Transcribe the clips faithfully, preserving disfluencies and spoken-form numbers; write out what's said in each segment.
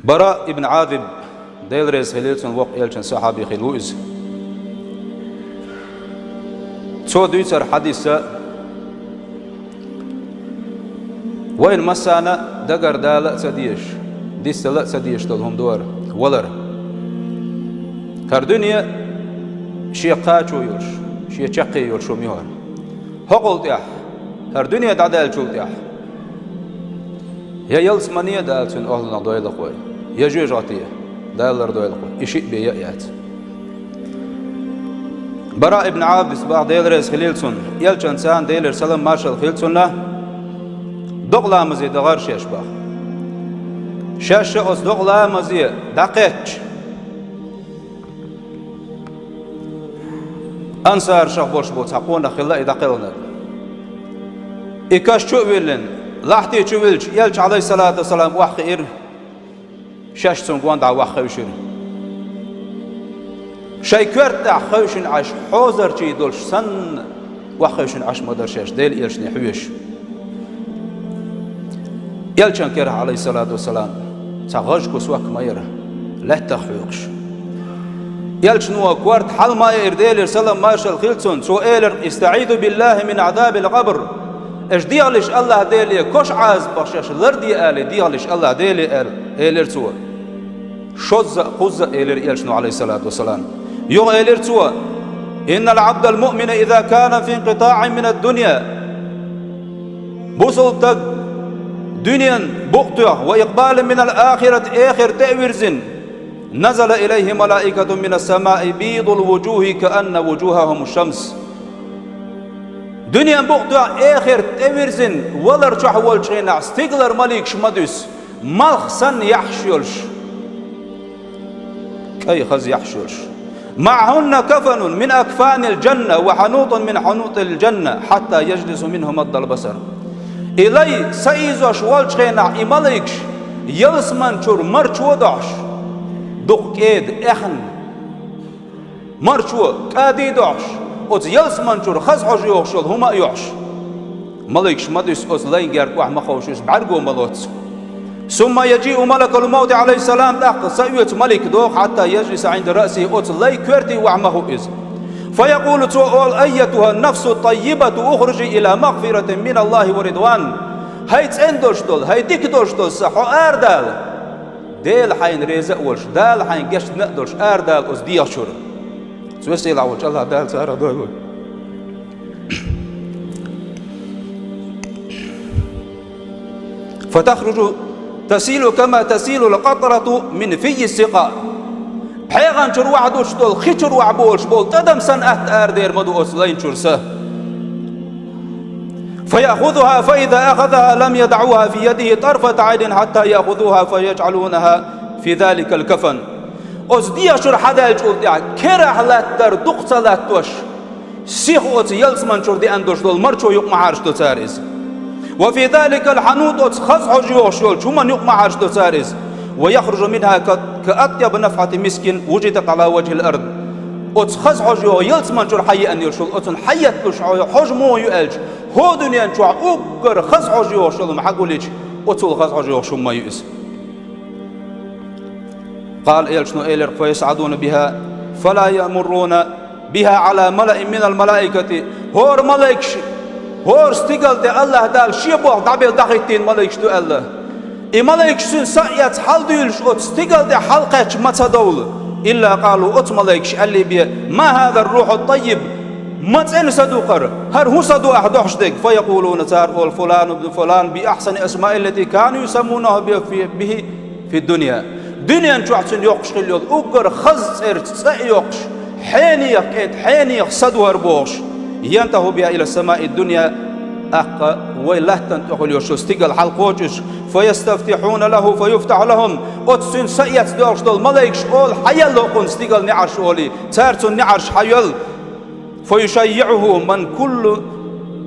Бара ибн Ӏазиб, Дела реза хилийла цунна, воккха элчан сахьаби хилла ву иза. Цо дуьйцар хьадиса вайна массарна дагардала а ца дезаш, дицдала а ца дезаш долу хӀума ду хӀара валар. ХӀара дуьне шен кхачо йолуш, шен чаккхе йолуш хӀума ю хӀара. ХӀокхул тӀехь, хӀара дуьне дӀадаьллачул тӀехь, я ялсамане а Дала цуьнан охӀланах дойла кхой, я жоьжахате Дала лардойла кхой, и шиъ бен я а яц. Бара ибн Ӏазиб боху, Дела реза хилийла цунна, элчанца, Делера салам-маршалла хилла цунна, докъа ламазе дахара шаьш боху. Шаьш а оцу докъа ламазе дӀакхаьчча, ансарашах болуш болу цхьа къонах хилла и дӀакхелхинарг. И каш чу а виллина, лахьти чу виллича, элча, Ӏалайхиссалату вассалам, охьахиира, шаьш цунна гонаха ваха хевшира. Шайн коьрта тӀехь хевшина Ӏаш, хьозарчий долуш санна, ваха хевшина Ӏаш ма дара шаьш, Делан элчане хьоьжуш. Элчан керахь, Ӏалайхиссалату вассалам, цхьа гӀаж кусок ма яра, лаьттах хьоькхуш. Элчано корта хьала ма айира, Делера салам-маршалла хилла цунна, цо элира: «ИстаӀизу биллахӀи мин Ӏазабил къабр». Аша дехалаш Аллахь Деле, кош Ӏазапах шаьш ларде алий, дехалаш Аллахь Деле аьлла, элира цо. Шозза а, кхузза а элира элчано, Ӏалайхиссалату вассалам. Юха элира цо: «Иннал Ӏабдал муъмина иза кана фи инкъитаӀин минад дунья». Бусалба стаг дуьненан букъ тоьхна, ва икъбалан минал ахирати, эхарта тӀе а вирзина, назала илайхӀи малаикатун минас самаи бийдул вужухӀи каанна вужухӀахӀумуш шамс. Дуьненан букъ тоьхна, эхарта тӀе а вирзина, валар чохь волчу хенахь стигалара маликаш ма дуьсу, малх санна яхьаш йолуш, кӀай хаза яхьаш йолуш. «МаӀахӀунна кафанун мин акфанил жанна ва хьанутун мин хьанутил жанна, хьатта яжлису минхӀу маддал басар». И лай са ийзош волчу хенахь, и маликаш ялсаман чуьра марчо а дохьуш, дукха кӀеда, эхна, марчо, кӀади а дохьуш, оцу ялсаман чуьра хаза хьожа йогӀуш йолу хӀума а йохьуш, маликаш ма дуьсу оцу лайн герга охьа ма ховшу, иза бӀаьрго ма лоцу. «Сумма яжиу малакул маути, Ӏалайхиссалам, тӀаккха са оьцу малик догӀу, хьатта яжлиса Ӏинда раъсихӀи, оцу лайн коьрте охьа ма хуу иза. Фаякъулу, цо олу: „АййатухӀан нафсут таййибату, ухружи ила магъфиратин миналлахӀи ва ридван“». ХӀай цӀена долуш долу, хӀай дика долуш долу са, хьо арадала. Дела хьайна реза а волуш, Дала хьайна гечдина а долуш, арадала оцу дегӀа чуьра. Цу весела волчу Аллах Дала царах дойла вай. «Фатахружу тасилу кама тасилул къатрату мин фиййис сикъа». ПхьегӀан чуьра охьадуьтуш долу, хи чуьра охьаболуш болу тӀадам санна атта арадер ма ду оцу лайн чуьра са. «ФаяхӀузухӀа, фаиза ахазахӀа, лам ядахӀухӀа фи ядихӀи тарфата Ӏайнин хьатта яхӀузухӀа фаяжӀалунахӀа фи заликал кафан». Оцу дегӀа чуьра хьадаьллачул тӀаьхьа, керахь латтар дукха ца латтош, сиха оцу ялсаман чуьра деана долуш долу марчо юкъа ма хьарчадо цара иза. «Ва фи заликал хьанут», оцу хаза хьожа йогӀуш йолчу хӀуманна юкъа ма хьарчадо цара иза. «Ва яхружу минхӀа ка, ка атъяби нафхьати мискин вужидат Ӏала важхӀил ард». Оцу хаза хьожа йогӀу ялсаман чуьра хьаеана йолуш йолу, оцунна хьаетталуш хьо-, хьожа муха ю аьлча, хӀокху дуьнен чохь уггар хаза хьожа йогӀуш йолу хӀума хьагулйича, оцул хаза хьожа йогӀуш хӀума ма ю иза. Къала, элчано элира: «Фа ясӀадуна бихӀа, фа ла ямурруна бихӀа Ӏала малаин минал малаикати». ХӀора малайкаш, хӀора стигал тӀе Аллах Дала шен болх дӀабелла дӀахӀиттийна малайкаш ду аьлла. И малайкаш цуьнан са а эцна хьалдуьйлуш оцу стигал тӀе хьалакхаьчча ма ца довла. Илла къалу, оцу малайкаш аьллий бен: «Ма хӀазар рухӀут таййиб?» Ма цӀена са ду хӀара, хӀара хӀун са ду ахь дохьуш дерг? Фа якъулуна, цара олу: «Фулану бну фулан би ахьсани асмаиллати кану юсаммунаху би-, фи-, бихӀи фи дунья». Дуьнен чохь цуьнан йоккхуш хилла йолу уггар хаза цӀерца цӀе а йоккхуш, хьенех кӀентан, хьенех са ду хӀара бохуш, янтахӀу бихӀа ила самаи дунья, тӀаккха вай латтана тӀехула йолуш стигал хьалакхочуш, фа ястафтихьуна лахӀу фа юфтахьу лахӀум, оцу цуьнан са эцна доьлхуш долу малайкаш олу: «ХьаеллахӀу кхунна стигал неӀарш», олий, цара цунна неӀарш хьайоьллу. «Фа юшаййиӀухӀу ман куллу,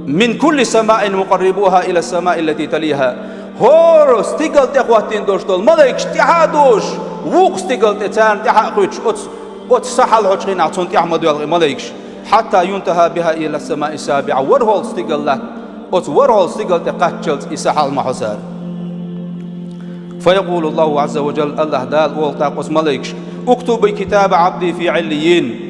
мин кулли самаин мукъаррибухӀа ила самаи лати талихӀа». ХӀора стигал тӀе хӀоттийна долуш долу малайкаш тӀаьхьа а дозуш, вукху стигал тӀе царна тӀаьхьа а кхуьйтуш, оцу, оцу са хьалахьочу хенахь цунна тӀаьхьа ма доьлху и малайкаш. «Хьатта юнтахӀа бихӀа ила самаи сабиӀа», ворхӀалгӀа стигал латта, оцу ворхӀалгӀа стигал тӀе кхаччалц и са хьала ма хьо цара. فيقول الله عز وجل, Аллахь Дала олу тӀаккха оцу малайкашка: اكتبوا كتاب عبدي في عليين.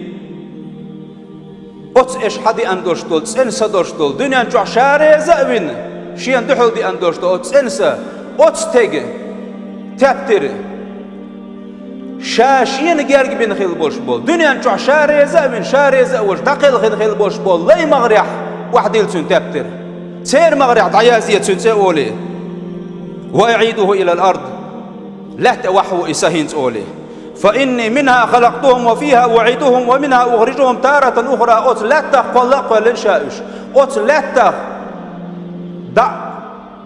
Оцу аша хьадеана долуш долу, цӀена са долуш долу, дуьнен чохь ша реза а вина, шена дуьхьал деана долуш долу оцу цӀена са, оцу стеган тептар, ша шена герга бина хилла болуш болу, дуьнен чохь ша реза а вина, ша реза а волуш, дӀакхелхина хилла болуш болу лайн магӀарехь охьадилла цуьнан тептар. Церан магӀарехь дӀаязъе цуьнан цӀе олий. وأعيده إلى الأرض. Лаьтта вахьо и са хӀинца олий. فإني منها خلقتهم وفيها أعيدهم ومنها أخرجهم تارة أخرى. Оцу лаьттах кхолла а кхоьллина ша уьш. Оцу лаьттах дӀа а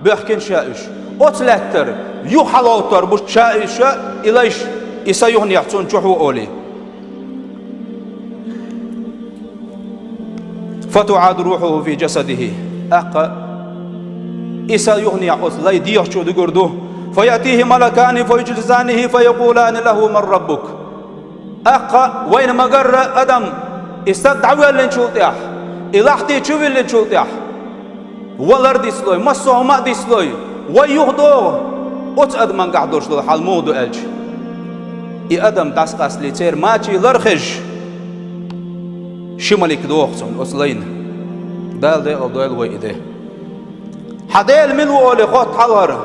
боьхкина ша уьш. Оцу лаьттара юха хьалгӀовттор бу ша уьш, и лайш, и са юханехь цунна чухьо олий. فتعاد روحه في جسده. ТӀаккха и са юханехь оцу лайн дегӀа чу дуьгур ду. فيأتيه ملكان فيجلسانه فيقولان له: من ربك؟ ТӀаккха вайна ма-гарра, адам, и стаг дӀавоьллинчул тӀаьхьа, и лахьти чу виллинчул тӀаьхьа, валар дицлой, массо а хӀума а дицлой, вай юхадогӀу, оцу адамангахь долуш долу хьал муха ду аьлча, и адам дӀасакъастале церан мачий лар хезаш, ши малик догӀу цунна оцу лайна. Дала декъала дойла вай и де. Хьан Дела мила ву олий, хотта хьалхара.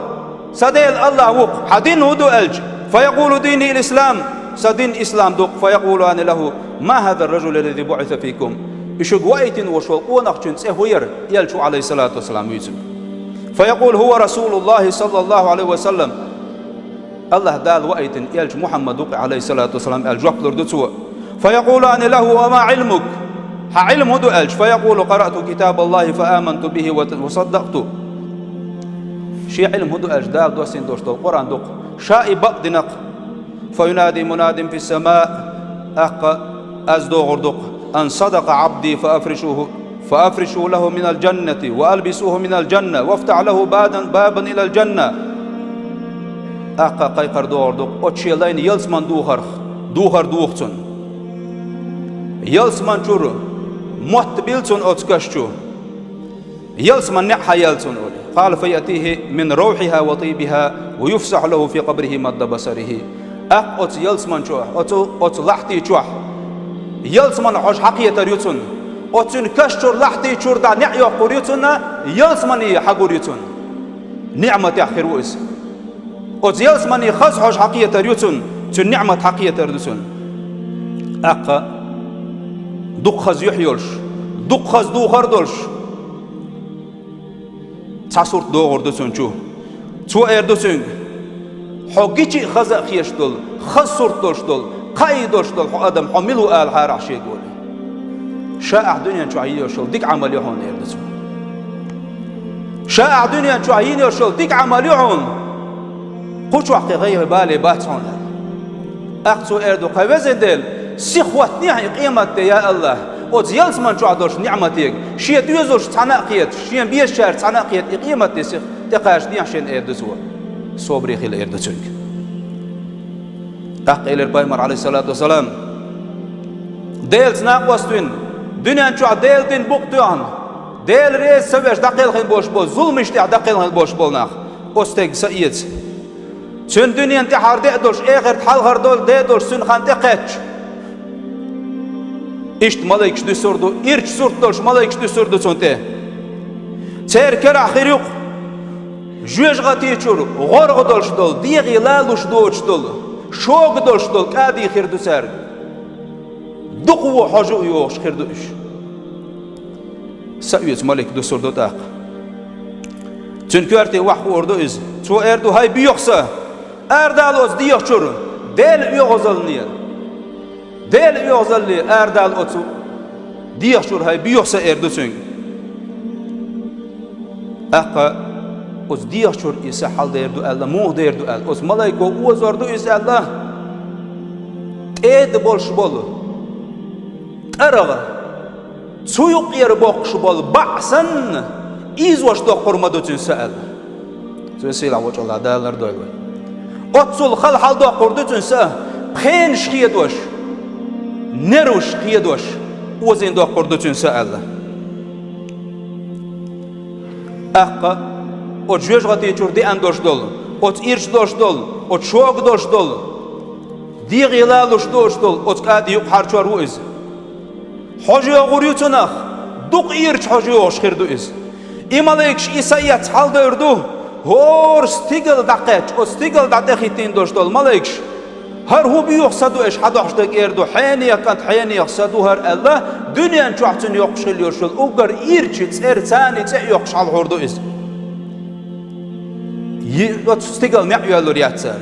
Сан Дела Аллахь ву-кх. Хьан дин хӀун ду аьлча, فيقول: ديني الإسلام. Сан дин ислам ду-кх. فيقولان له: ما هذا الرجل الذي بعث فيكم؟ И шуьга ваийтина волуш волу къонахчун цӀе хӀун яра? Элча ву, عليه الصلاة والسلام, вуьйцург. فيقول: هو رسول الله صلى الله عليه وسلم. Аллахь Дала ваийтина элча Мухьаммад ву-кх, عليه الصلاة والسلام, аьлла жоп лур ду цо. فيقولان له: وما علمك؟ Хьан Ӏилма хӀун ду аьлча, فيقول: قرأت كتاب الله فآمنت به وت-، وصدقت. Шен Ӏилма хӀун ду аьлча, Дала доссийна долуш долу Къуръан ду-кх. Ша и бакъдина-кх. فينادي مناد في السماء. ТӀаккха аз догӀур ду-кх: أن صدق عبدي فأفرشوه، فأفرشوا له من الجنة، وألبسوه من الجنة، وافتح له بابا، بابا إلى الجنة. ТӀаккха кхайкхар догӀур ду-кх, оцу шен лайна ялсаман духарх, духар духу цунна. Ялсаман чуьра мотт билла цунна оцу каш чу. Ялсаман неӀ хьаелла цунна олий. قال: فيأتيه من روحها وطيبها ويفسح له في قبره مد بصره. ТӀаккха оцу ялсаман чохь, оцу, оцу лахьти чохь ялсаман хьожа хьакхетар ю цунна. Оцу цуьнан каш чуьра, лахьти чуьра дӀа неӀ йоккхур ю цунна, ялсамане хьагур ю цунна. НиӀматехь хир ву иза. Оцу ялсамане хаза хьожа хьакхетар ю цунна, цуьнан ниӀмат хьакхетар ду цунна. ТӀаккха дукха хаза юьхь йолуш, дукха хаза духар долуш, цхьа сурт догӀур ду цунна чу. Цо эр ду цуьнга: «Хьо гича а хаза а хеташ долу, хаза сурт долуш долу, кхаий долуш долу хьо адам, хьо мила ву?» — алахьара ахь шега олий. «Ша ахь дуьнен чохь йина йолуш йолу дика Ӏамал ю хьуна», — эр ду цо. «Ша ахь дуьнен чохь йина йолуш йолу дика Ӏамал ю хьуна, кху чохь кхин гӀайгӀа бале бац хьуна». ТӀаккха цо эр ду: «Кхайн везан Дела, сиха хӀоттанехьа и къематде, я АллахӀ, оцу ялсаман чохь долуш ниӀматега, шен доьзалш цхьаьна а кхеташ, шен безачаьрца цхьаьна а кхеташ, и къематде сиха тӀекхачанехьа шена», — эр ду цо. «Собаре хила», — эр ду цуьнга. ТӀаккха элира пайхамар, Ӏалайхиссалату вассалам: «Делаца накъост вина, дуьнен чохь Делан дин букъ тоьхна, Дела реза ца веш дӀакхелхина болуш болу, зуламаш тӀехь дӀакхелхина болуш болу нах, оцу стеган са эца. Цуьнан дуьненан тӀаьхьара де а долуш, эхартан хьалхара де а долуш, цуьнан хан тӀекхаьчча, иштта малайкаш дуьсур ду, ирча сурт долуш малайкаш дуьсур ду цунна тӀе. Церан керахь хир ю-кх жоьжахати чуьра гӀоргӀа долуш долу, дегӀе лалуш доцуш долу, шога долуш долу кӀади хир ду цаьрга. Дукха вон хьожа а йохуш хир ду уьш». Са оьцу малик дуьсур ду тӀаккха. Цуьнан коьрте охьахуур ду иза. Цо эр ду: «ХӀай, боьха са, арадала оцу дегӀа чуьра, Делан оьгӀазаллера. Делан оьгӀазалле арадала оцу дегӀа чуьра, хӀай, боьха са», — эр ду цуьнга. ТӀаккха оцу дегӀа чуьра и са хьаладер ду аьлла, муха дер ду аьлла, оцу малайко озор ду иза аьлла, тӀеда болуш болу тӀаргӀа, цу юкъера боккхуш болу баӀ санна, ийзош доккхур ма ду цуьнан са аьлла. Цуьнан сийлахь волчу АллахӀ Дала лардойла вай. Оццул хала хьаладоккхур ду цуьнан са, пхенаш хедош, нерваш хедош, озийна доккхур ду цуьнан са аьлла. ТӀаккха оцу жоьжахати чуьра деана долуш долу, Оцу ирча долуш долу, оцу шога долуш долу, дегӀе лалуш доцуш долу оцу кӀади юкъахьарчор ву иза. Хьожа йогӀур ю цунах, дукха ирча хьожа йогӀуш хир ду иза. И малайкаш и са эцна хьаладевр ду, хӀора стигала дӀакхаьчча, оцу стигала дӀа тӀехӀиттийна долуш долу малайкаш. ХӀара хӀун боьха са ду, аша хьадохьуш дерг эр ду, хьенехан кӀант, хьенехан са ду хӀара аьлла, дуьнен чохь цуьнан йоккхуш хила йолуш йолу уггар ирча цӀера царна цӀе а йоккхуш хьалахьур ду иза. Йи-, оцу стигала неӀ йоьллур яц цара.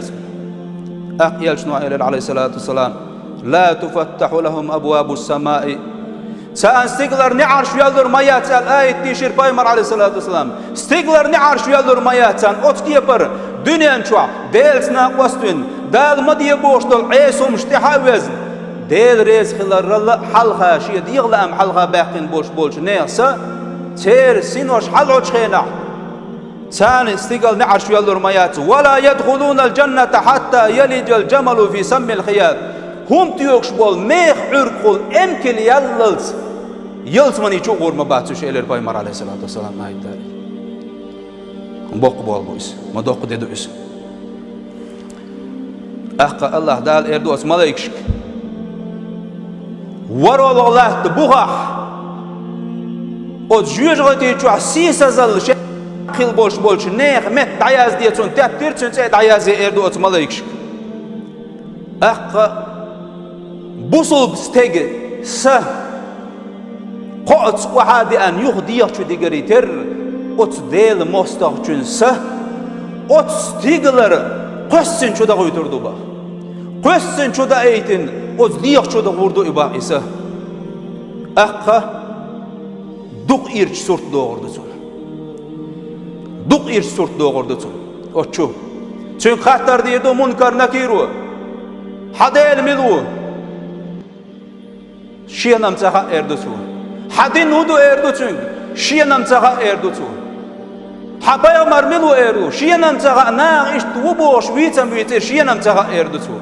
ТӀаккха элчано элира, Ӏалайхиссалату вассалам: «Ла туфаттахьу лахум абвабус самаи». Царна стигалара неӀарш йоьллур ма яц аьлла, аят дийшира пайхамар, Ӏалайхиссалату вассалам. Стигалара неӀарш йоьллур ма яц царна оцу кепара, дуьнен чохь, Делаца накъост вина, Дала ма де бохуш долу Ӏеса хӀуманаш тӀаьхьа а везна, Дела реза хиларал а хьалха, шен дегӀан лаам хьалха баьккхина болуш болчу нехан са, церан синош хьалахьочу хенахь, царна стигала неӀарш йоьллур ма яц. «Ва ла ядхулунал джанната хьатта ялиджал джамалу фи саммил хият». ХӀума тоьгуш болу механ Ӏуьргахула эмкал яллалц ялсамани чу а гӀур ма бац уьш, элира пайхамар, Ӏалайхиссалату вассалам, аят далийна. Боккха болу бу иза, ма доккха де ду иза. ТӀаккха АллахӀ Дала эр ду оцу малайкашка: «ВорхӀалгӀа латта бухахь, оцу жоьжахати чохь сийсазалла шен хила болуш болчу нехан метта дӀаязде цунна, теттира цуьнан цӀе а дӀаязъе», — эр ду оцу малайкашка. ТӀаккха бусулба стеган са кхоаца охьа а деана юха дегӀа чу дигаре терра, оцу Делан мостагӀчун са оцу стигалара кхоьссина чу дахуьйтур ду боху. Кхоьссина чу даийтина, оцу дегӀа чу дахур ду и боху и са. ТӀаккха дукха ирча сурт догӀур ду цунна. Дукха ирча сурт догӀур ду цунна. Оцу чу. Цуьнга хаттар дийр ду Мункар-Накиро: «Хьан Дела мила ву?» «Шена-м ца хаьа», — эр ду цо. «Хьан дин хӀун ду?» — эр ду цуьнга. «Шена-м ца хаьа», — эр ду цо. «Хьан пайхамар мила ву?» — эр ду. «Шена-м ца хаьа, наха иштта ву бохуш вийца-м вийцира, шена-м ца хаьа», — эр ду цо.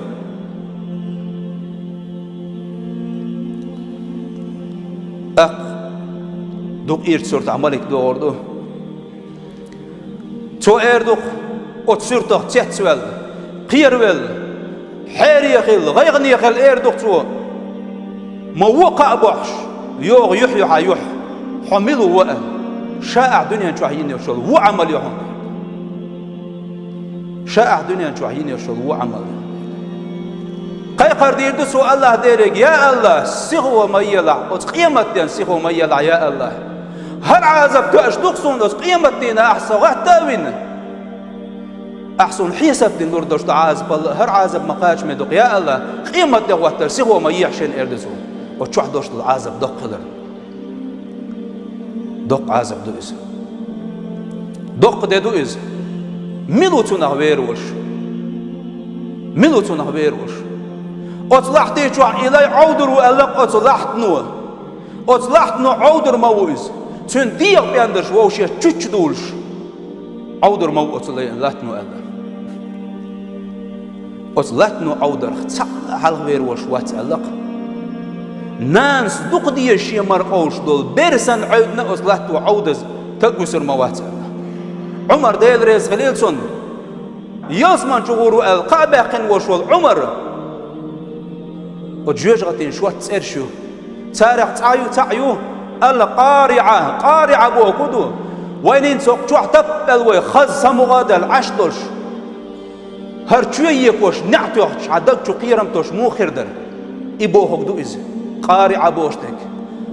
ТӀаккха дукха ирча суртахь малик догӀур ду. Цо эр ду-кх, оцу суьртах цецваьлла, кхеравелла, хьере хилла, гӀайгӀане хилла эр ду-кх цо: «Ма вон кхаъ бохьуш, йогӀу юьхь ю хьан юьхь, хьо мила ву?» — аьлла. Ша ахь дуьнен чохь йина йолуш йолу вон Ӏамал ю хьуна. Ша ахь дуьнен чохь йина йолуш йолу вон Ӏамал ю. Кхайкхар дийр ду цо АллахӀ Деле: «Я АллахӀ, сихо ма елахь, оцу къематдийнан сихо ма елахь, я АллахӀ. ХӀара Ӏазап тоьаш ду-кх суна оцу къематдийнахь ахь со гӀатта а вина. Ахь суна хьесап дина лур долуш долу Ӏазапал а, хӀара Ӏазап ма кхачаме ду-кх, я АллахӀ, къематде гӀоттар сихо ма ехьа шена», — эр ду цо. Оцу чохь долуш долу Ӏазап доккха хилар. Доккха Ӏазап ду иза. Доккха де ду иза. Мила ву цунах вер волуш? Мила ву цунах вер волуш? Оцу лахьти чохь и лай Ӏовдур ву аьлла-кх оцу лахьтано. Оцу лахьтано Ӏовдур ма ву иза. Цуьнан дегӀан пӀендарш вовшех чучча дулуш, Ӏовдур ма ву оцу лай-, лахьтано аьлла. Оцу лахьтано Ӏовдарх цхьаъ а хьалха вер волуш вац аьлла-кх. Нанас дукха деза шен мара къовлуш долу бер санна Ӏевдина оцу лахьто Ӏовдаза стаг вуьсур ма вац аьлла. Ӏумар, Дела реза хилийла цунна, ялсамани чу гӀур ву аьлла кхаъ баьккхина волуш волу Ӏумар, оцу жоьжахатин шортта цӀераш ю. Царах цхьаъ ю, цхьаъ ю Ал-КъариӀа. КъариӀа бохург хӀун ду? Вайна хӀинца хӀокху чохь таппа аьлла вай хаза самукъа а даьлла Ӏаш долуш, хӀара чоь екъош, неӀ тоьхча, хьан даг чу кхерам тосуш муха хир дара? И бохург ду иза. КъариӀа бохуш дерг.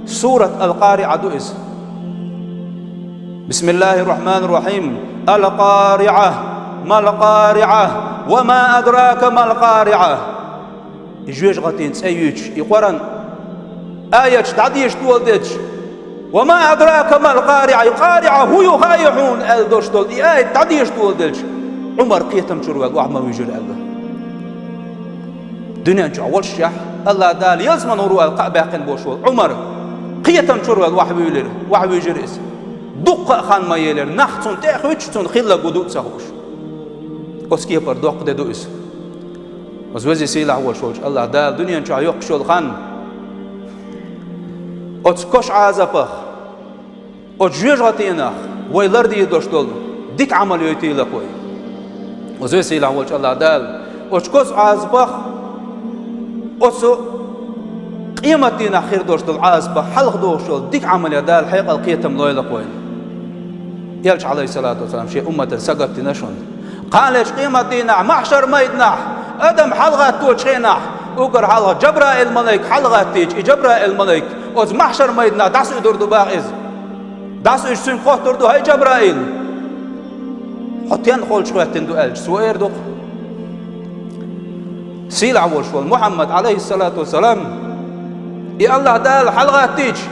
Сурат Ал-КъариӀа ду иза. Бисмиллахир-рахманир-рахим. Ал-КъариӀа. Мал-къариӀа. Ва ма адрака мал-къариӀа. И жоьжахатин цӀе юьйцуш, и Къуръан аяташ дӀадеша доладелча, «Ва ма адрака мал-къариӀа», и къариӀа хӀун ю хаьий хьуна аьлла долуш долу и аят дӀадеша доладелча, Ӏумар кхетам чуьра ваьлла охьа ма вуьйжира аьлла. Дуьнен чохь волушшехь, АллахӀ Дала ялсамани гӀур ву аьлла кхаъ баьккхина болуш волу Ӏумар кхетам чуьра ваьлла охьа вуьйлира, охьа вуьйжира иза. Дуккха а хан ма елира, нах цунна тӀе а хуьттуш, цунна хилларг хӀун ду а ца хууш. Оцу кепара доккха де ду иза. Оцу веза-сийлахь волуш волчу АллахӀ Дала дуьнен чохь йоккхуш йолу хан, оцу кошан Ӏазапах, оцу жоьжахатинах вай лардийр долуш долу дика Ӏамал йойтийла-кх вай. Оцу весийлахь волчу АллахӀ Дала оцу козу Ӏазапах, оцу къематдийнахь хир долуш долу Ӏазапах хьалха дохуш долу дика Ӏамале Дала хьекъал кхетам лойла-кх вайна. Элча, Ӏалайхиссалату вассалам, шен умматан сагатдина шуна. Кханалечу къематдийнахь, махьшар майданахь, адам хьалагӀатточу хенахь, уггар хьалха Джабраил-малайк хьалагӀаттийча, и Джабраил-малайк оцу махьшар майданахь дӀасауьдур ду боху иза. ДӀасауьдуш цуьнга хоттур ду: «ХӀай, Джабраил, хьо стенна холчу хӀоьттина ду?» аьлча, цо эр ду-кх: «Сийлахь волуш волу Мухьаммад, Ӏалайхиссалату вассалам, и АллахӀ Дала хьалагӀаттийча,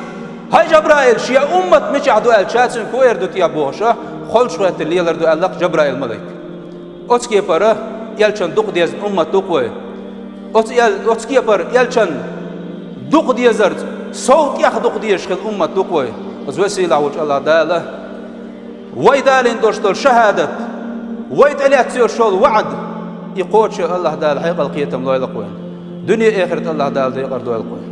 хӀай, Джабраил, шен уммат мичахь ду?» аьлча, ша цуьнга хӀун эр ду те бохуш, холчу хӀоьттина лелар ду аьлла-кх Джабраил-малайк. Оцу кепара элчан дукха дезна уммат ду-кх вай. Оцу эл-, оцу кепара элчан дукха дезарца сов тӀех дукха дезаш хилла уммат ду-кх вай. Оцу весийлахь волчу АллахӀ Дала вай далийна долуш долу шахӀадат, вай тӀелаьцна йолуш йолу ваӀда, и кхочуш АллахӀ Дала хьекъал кхетам лойла-кх вайна. Дуьне а, эхарт а АллахӀ Дала декъар дойла-кх вайна.